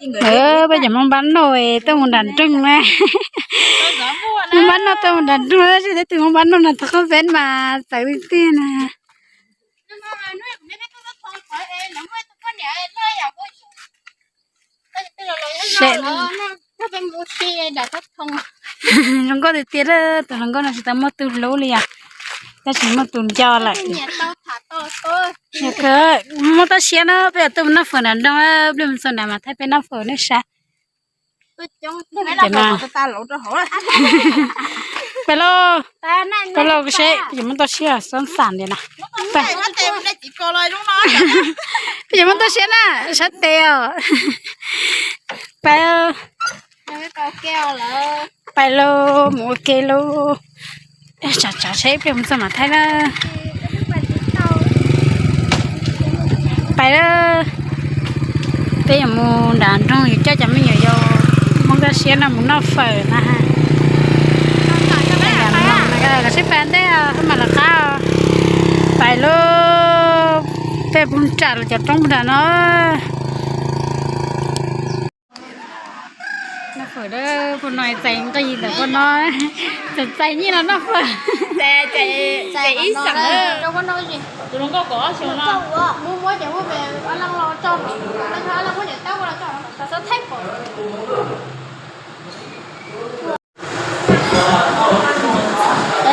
Peb cov Hmoob npab noj tuaj mus nram nroog na. Hmoob npab noj tuaj mus nram nroog, tab sis tej tug Hmoob npab noj no tau qhob peb mas txawv tiag tiag na. Zoo nkauj tiag tiag, tus hluas nkauj no tsis tau muaj tus hlub li os, tab sis muaj tus nco lawm. Muaj toj siab na, peb yuav tuaj mus noj fawm nram nroog, pliag mus txog nrad mas thaij peb noj fawm nej saib. Pais lauj, pais lauj seb, peb yuav muaj toj siab xob xam tias na. Peb yuav muaj toj siab na, sab tes os. Pais, pais lauj, mus ua ke lauj. Tsav tsav seb pliag mus txog mam thaij na. Pais lawm, peb yuav mus nram nroog, yuav coj cov me nyuam yaus Hmoob nkauj siab no mus noj fawm na. Los seb pais ntej mam lawv qab. Pais lauj, peb puag nram lawv cov roob puag nram no. Noj fawm dab puag no, txais nqi ntawm puag no, txais txais nyiaj los noj fawm. Tus hluas nkauj kaum ob xyoos no.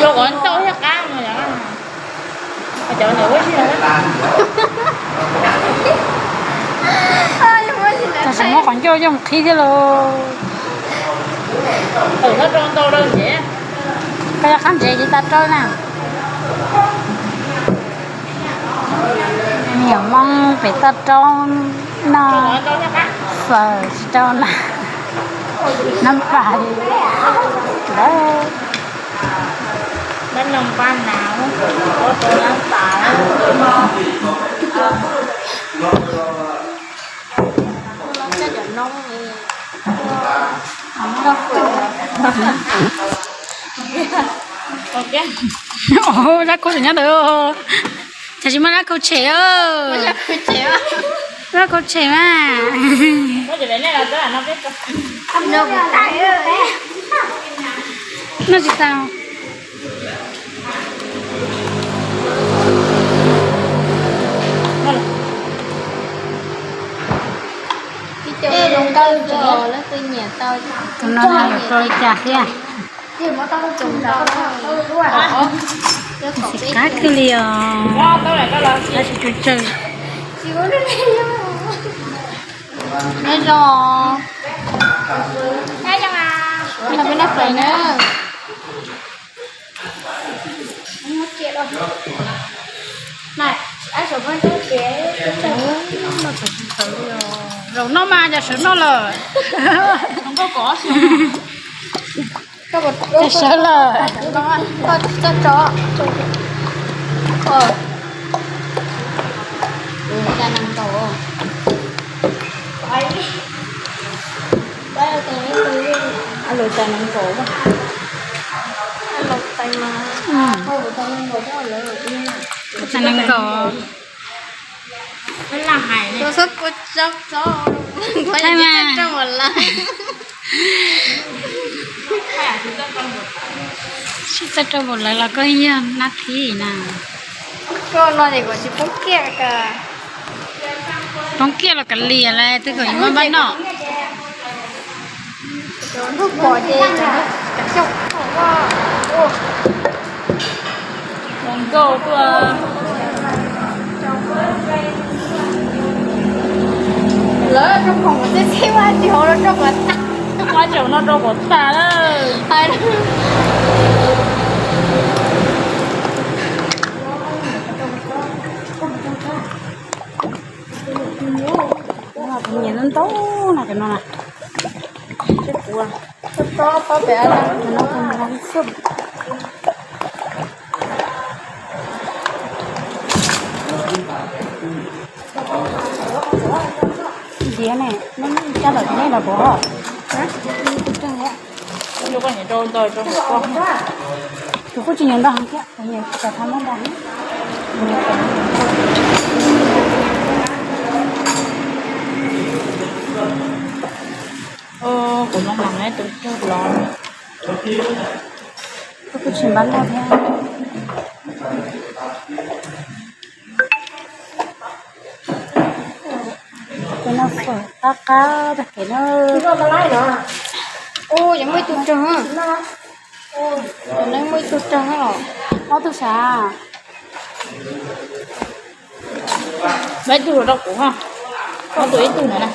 Rau kom ntau thiaj qab no yom. Cov ntawd ua si. Tam sim muab qhov ncauj coj mus qhib thiab lauj. Rau ntau rau ntsev. Koj yog qab ntsev ces tau rau na. Me nyuam Hmoob pem toj roob noj fawm tsis rau na, nab pas li ntawd. Nab noog pab nas, nab pas. Zaj kub tseem nyob ntawd, tam sim muaj zaj kub tshem, zaj kub tshem mas. Noj tsis tau. Tus no yuav rau li cas thiab? Xim qab kawg li os, tab sis tsawg tsawg. Nyob zoo, nyob zoo, peb noj fawm na. Zaum no mas yog sawv noj lawm. Sawv lawm. Lus txais nees nkaum. Txais nees nkaum. Thaij mas. Sib txawj rau npaum lawv los koj yog nab thib na. Koj no ces kuv tsis poob kiag. Poob kiag los kav liam lawm, twb kom yus muab npaj noj. Cov ntuj pom ces cov ntuj kav xyoj. Zoo nkauj tuaj. Lawv rau khoom txhib txhib ua tsis hauv los rau kom tag. Ua tseem no rau kom tag lawm. Nyiam ntau ntau no cov no na. Diav ne, neb coj lawm nej los puas? Tus kuj tsis nyiam ntau heev thiab, nyiam cov thab mab ntau. Tus no mas neb tus cog los, kuv kuj tsis npaj noj thiab. Tus no fawm qab qab tag kev na. Ua, yeej muaj ib tug rog, yeej muaj ib tug rog os. Ob tug sav. Muab ib tug rau kuv ho. Muab tus ib tug no na.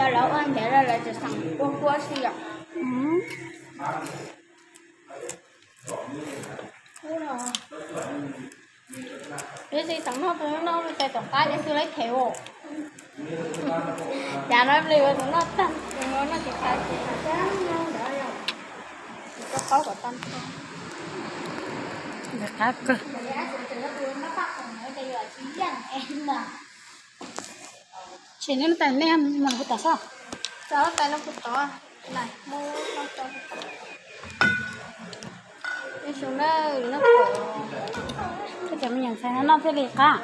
Tau lawv ua ntev lawm lawv tseem xav ua nkuaj xwb yom. Ib txhij xav noj tus no, noj mus txais tom qab ces xwb laib thev os. Cas no nplig ua tus noj tag, tus no noj tsis tag ces tsis tau qaub kom tag. Nqaij qab kawg. Tsis, neb tais nej mus kuv tom soj. Tais no kuv tom. Cov me nyuam ntxhais no noj thiaj li qab.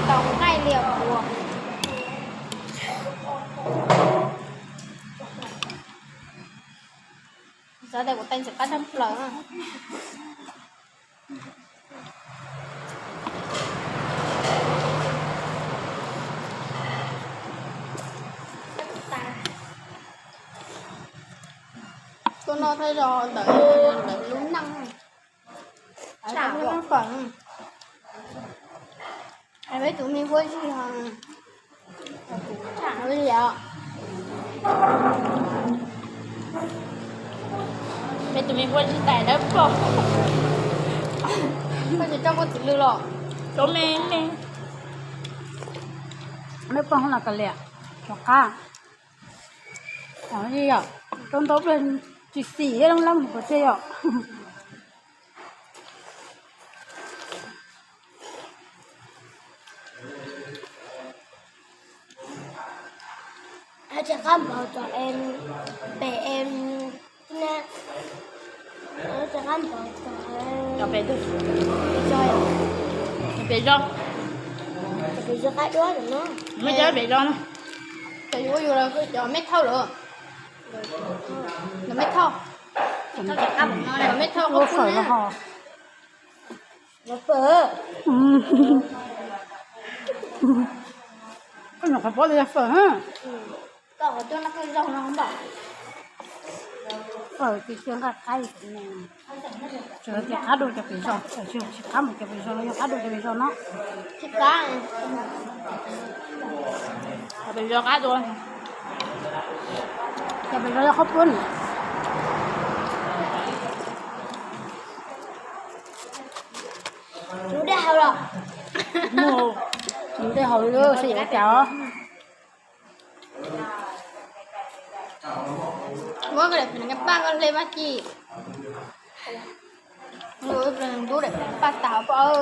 Tau nqaij li os. Xav tias kuv tais ntxim qab tshaj plaws. Tuaj noj thawj zaug ntawm lub neej, lub neej fawm. Peb tus me huab zig, peb tus me huab zig tais dawb paug. Koj tsis coj koj txiv lw los? Cov me me. Dawb paug los kav liam, rov qab. Yog rau ntau pliag tsis xim thiab, loob loob mus kom tseg yom. Tsis qab npaum cov pem, tsis qab npaum cov pem zos, pem zos qab duab no. Muaj cov pem zos no, cov yus ua yus los cov me thauj lawm, los me thauj, los me thauj ua fawm los ho. Koj nyuam qhuav paub tias yog fawm. Fawm ces cia nqaij qab, tsis qab dua cov pem zos, tsis qab mus cov pem zos los yog qab dua cov pem zos no. Cov pem zos qab dua, cov pem zos yog qhaub poob. Tus dej haus los? Tus dej haus lawm, seb yuav ua cas os. Muab koj daim paj koj hle vaj ci. Ntub daim paj tas poj.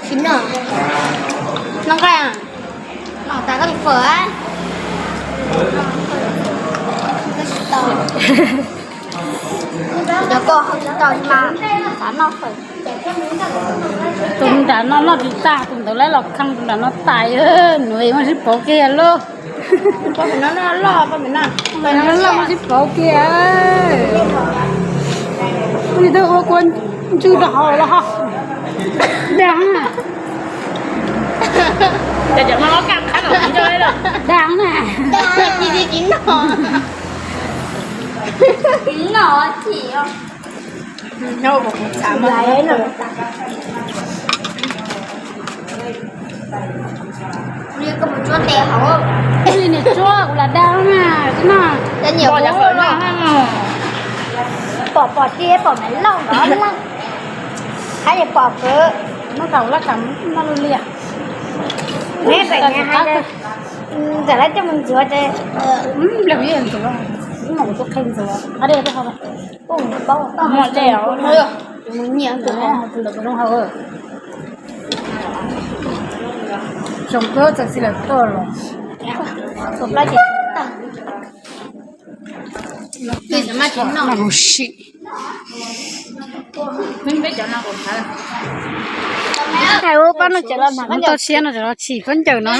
Tsis noj, noj nqaij, noj tas koj tus fawm. Cov koj haus tsis tau mas xav noj fawm. Tus nram no noj tsis tag, tus ntawd lawv los khee tus nram no tas, nws muaj sib pauv kiag lauj. Pom pem no loj, pom pem no loj, pom pem no loj, tsis pauv kiag. Ua li twb ua kua ntswg rau hauv los ho dag na. Dag na. Niam tsuab kuv lam dag na, no. Pom pom tij pom Maiv Lauj ntawd, qab es pom kawg. Muab tau laj kam noj li. Neb txawm hais tias txawm lawv coj mus ntxuav ces, ntxuav, mus tus qhe ntxuav, qab dej rau hauv, paub, mus nyiam tus ntawm tus zoo hauv. Zoo kawg, txawm tsis lawm tuaj los. Noj hauv sim. Hais ua pab no cov los, tau siab no cov los sim khaub ncaws no.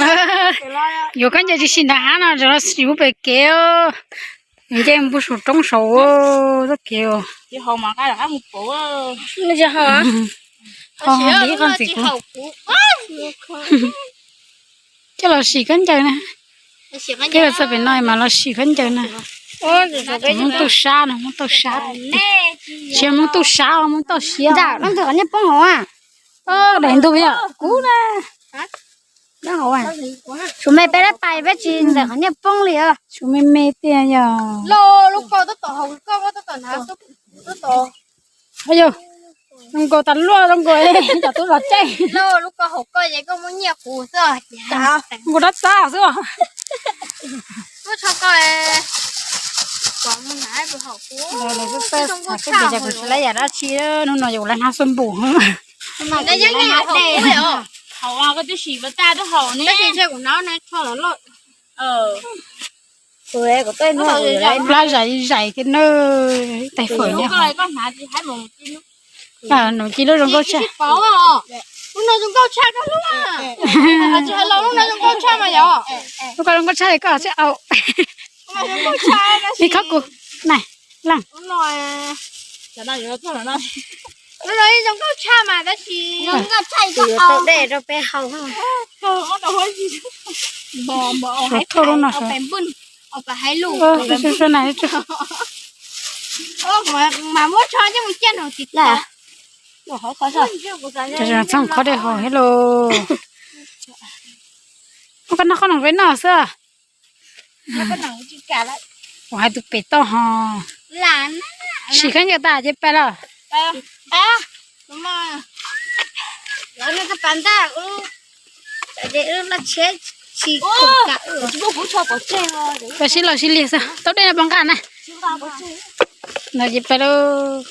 Yuav khaub ncaws tsis sim nram hav no cov los sim pem kev. Nce mus pug saum roob saud txoj kev. Ho ho li qhov ntxiv kuv coj los sim khaub ncaws na. Peb los txog pem no mas los sim khaub ncaws na. Hmoob tauj sab no, hmoob tauj sab. Tsis hmoob tauj sab, hmoob tauj siab. Ntawm qhov niag poob hauv, daim ntug yog kub na. Suav me peb lab pais peb tsis ntawm qhov niag poob li os. Suav me me tiag yog. Yog, zoo nkaus tas luaj zoo nkaus cov tub zov caij. Nkaus dab txab xwb os. Kuv tsis lab yam dab tsi, hnub no yus lab hnab xuab npum. Plab zais zais kiag na, tais fawm nyob. Nws cia lub zoo nkauj tshaj. Lub ko zoo nkauj tshaj li koj tsis au. Li khob kuv na, leej. Tau dej rau peb haus. Suav thauj lub no suav. Suav na. Txhob khob dej haus thiab lauj. Ua koj noj khob noom peb noj xwb. Kuv hais tus pem toj ho. Sim khaub ncaws tas ces pais los. Pais sib los sib li xwb, tau dej no pov nqa na. No ces pais lauj.